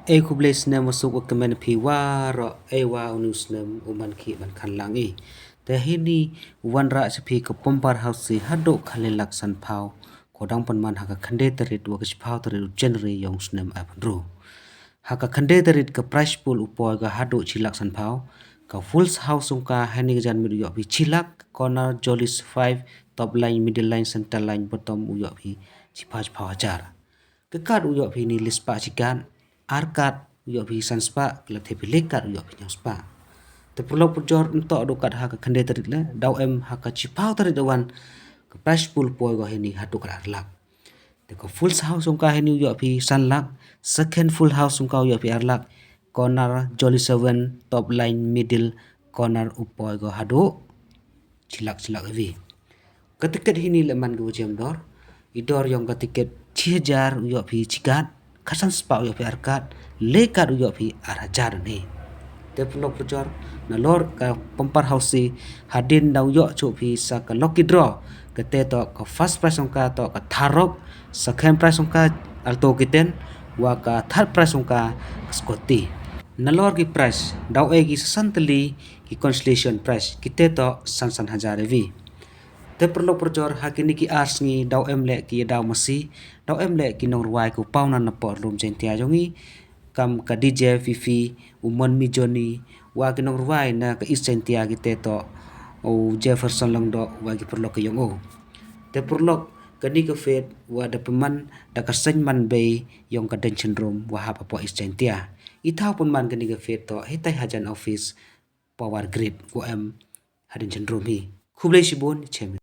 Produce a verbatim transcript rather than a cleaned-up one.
Ei khublei snem wa suk wa kmen phi waroh, ei wa uni u snem u man khih man khan lang i. Te hini wanrah cha phi ka Pompar Housie hadooh khatlai lak sanphaw, ko dang pynman ha ka khyndai tarik wa ka chiphaw tarik u January yong u snem ar phaw ynru. Ha ka khyndai tarik ka prize pool u poi ka hadooh chi lak sanphaw. Ka full house yong ka hini ka janmiet u yoh phi chi lak, corner, jolly five, top line, middle line, center line, bottom u yoh phi chiphaw chiphaw hajar. Ka kat u yoh phi ni le spah chi kat, ar kat u yoh phi san spah, ka la the phi le kat u yoh phi ñiaw spah. Te paralok parajor, ym toh dooh kat ha ka khyndai tarik le, daw em ha ka chiphaw tarik da wan, ka prize pool poi ko hini hadooh kat ar lak. Te ka full house yong ka hini u yoh phi san lak, second full house yong ka u yoh phi ar lak, corner, jolly seven, top line, middle, corner u poi ko hadooh chi lak chi lak evi. Ka tiket hini le man ka wa jem dor. I dor yong ka tiket chi hajar u yoh phi chi kat, khatsan spah u yoh phi ar kat, le kat u yoh phi ar hajar ni. Te paralok parajor, nalor ka Pompar Housie hadien da u yoh chooh phi sa ka lucky draw, kate toh ka first prize yong ka toh ka Tharok, second prize yong ka Alto K ten, wa ka third prize yong ka Scooty. Nalor ki prize, daw e ki sa san tylli ki consolation prize, kite toh san san hajar evi. Te paralok parajor, ha kini ki ar sngi daw em le ki yadaw masi, daw em le ki nongrwai ku paw na napoh lum Jaintia yong i, kam ka D J Fifi, u Mon Mi Johnny, wa ki nongrwai na ka East Jaintia kite toh u Jefferson Langdoh, wa ki paralok ki yong o. Te paralok, kani ka fete wa da pynman da ka seng man bei yong ka Down syndrome wa hap hapoh East Jaintia. I thaw pynman kani ka fete toh hitai hajan office Power Grid ko em ha Down syndrome hi. Khublei chibun, chem.